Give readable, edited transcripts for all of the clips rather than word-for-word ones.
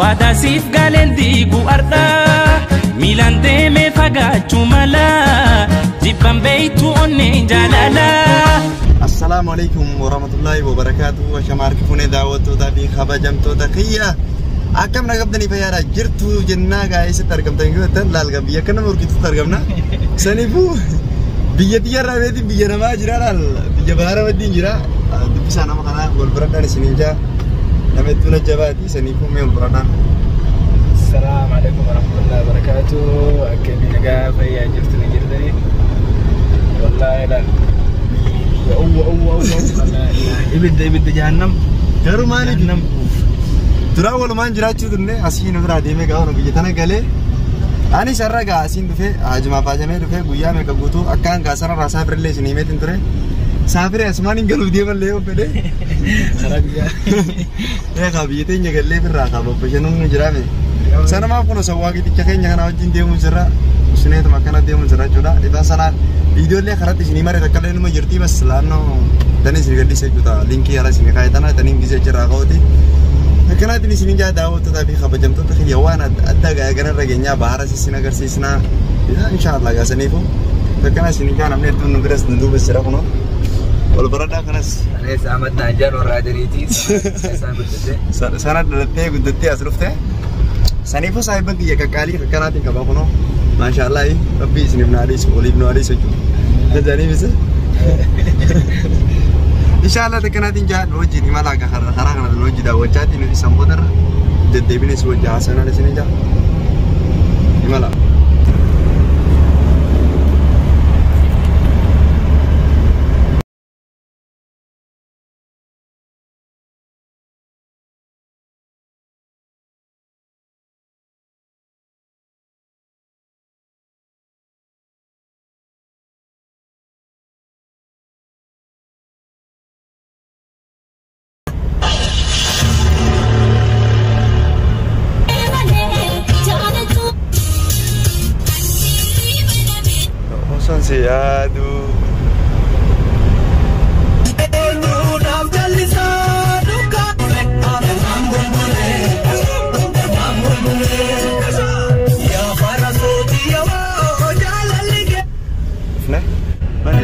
Waadaa siif galeen diigu ardhaa miilaan deemee fagaachuu mala jibban beeytu onneen jaalala. Assalaamu alaikum warahmatullahi wabarakatuh. Shamaarki funee daawwattootaa fi kabajamtoota kiyya. Akkam na qabdanii fayyaadha jirtu jennaa gaa eessatti argamtan yoo ta'an laal biyya akka nama urgitutti argamna. Saniifuu biyya tiyyarraa beetii biyya namaa jira laal biyya baara wajjin jira. Dubbisaa nama kanaa wal biradhaan isiniin jaa nama hedduu na jabaati saniifuu mee wal biradhaan. Assalamu alaikum warahmatullahi wabarakatuh. Akkami nagaa fayyaa jirtu ni jirtanii? Wallaahi laal. Uwwa uwwa uwwa. Ibidda ibidda jahannam. Garuu maaliif duraan walumaan jiraachuu turne asii nu biraa deemee gaafa nu biyya tana galee ani sarara gaa asiin dhufee hajumaaf hajamee dhufee guyyaa meeqa guutuu akkaan gaa sanarraa saafirillee isin himeetiin ture. Saafiree asumaan hin galuuf deemallee yoo fedhe. Karaa biyyaa. Eegaa biyya teenya gallee birraa qaba bashannuun nu jiraame. Sanamaaf kun osoo waaqiticha keenya kana wajjin deemuun jira. Isineetuma akkana deemuun jira jechuudha. Ifaan sanaan viidiyoolee karatti isinii mare takka illee numa jirti bas laannoo tani isin gadhiise jechuudha. Linkii hara isinii kaa'e tana taniin gisee jirraa ka'uuti. Akkanaatiin isin jaa daawwattootaa fi kabajamtoota kiyya waan adda ganarra geenyaa bahara isin agarsiisnaa. Yaa inshaallah gaasaniifu. Akkana isin jaa namni hedduun nu biras nu duubas jira kunoo. Wal baradhaa kanas. Anis Ahmad Naajjar warra Adariiti. Isaan guddatte. Sana dhalattee guddattee as dhufte. Saniifuu saahiban kiyya qaqqaalii akkanaatiin qaba kunoo. Maashaallah rabbi isiniif naa dhiisu waliif naa dhiisu jechuudha. Jajaniif isa. Inshaallah akkanaatiin jaa nu wajjin imala akka karaa kana nu wajjin daawwachaatiin nuti sanbootarra deddeebines wajjin haasawaan isin jaa imala. Osoon si yaadu. Dhufne? Bane.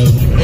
Dance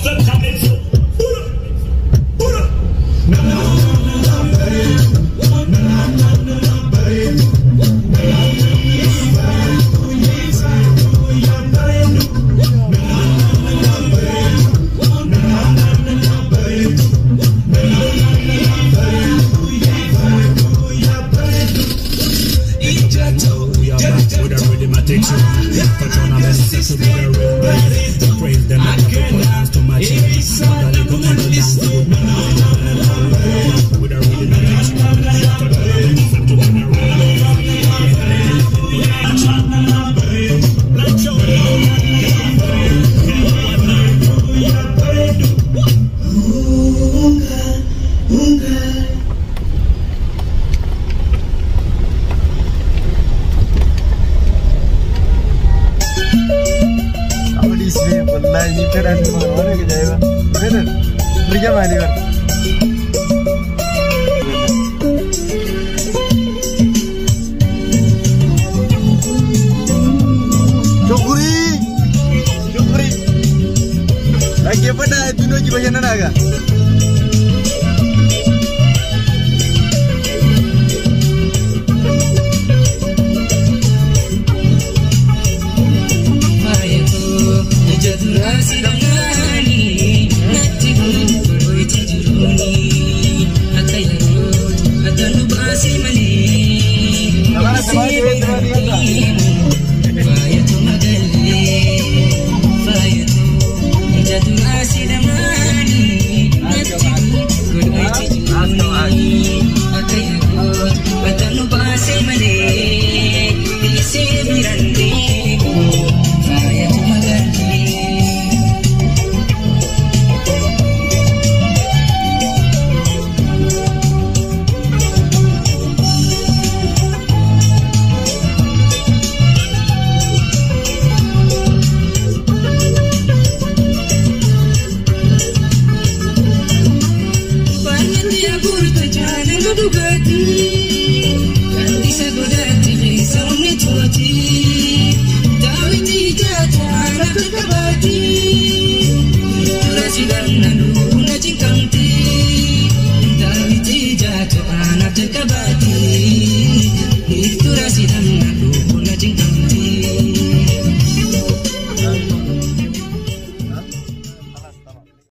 to the calypso. Waan ajaa'iba. Feetan rija maalii bara? Shukurii! Shukurii! Dhaggeeffadhaa hedduun hojii bashannanaa gaa.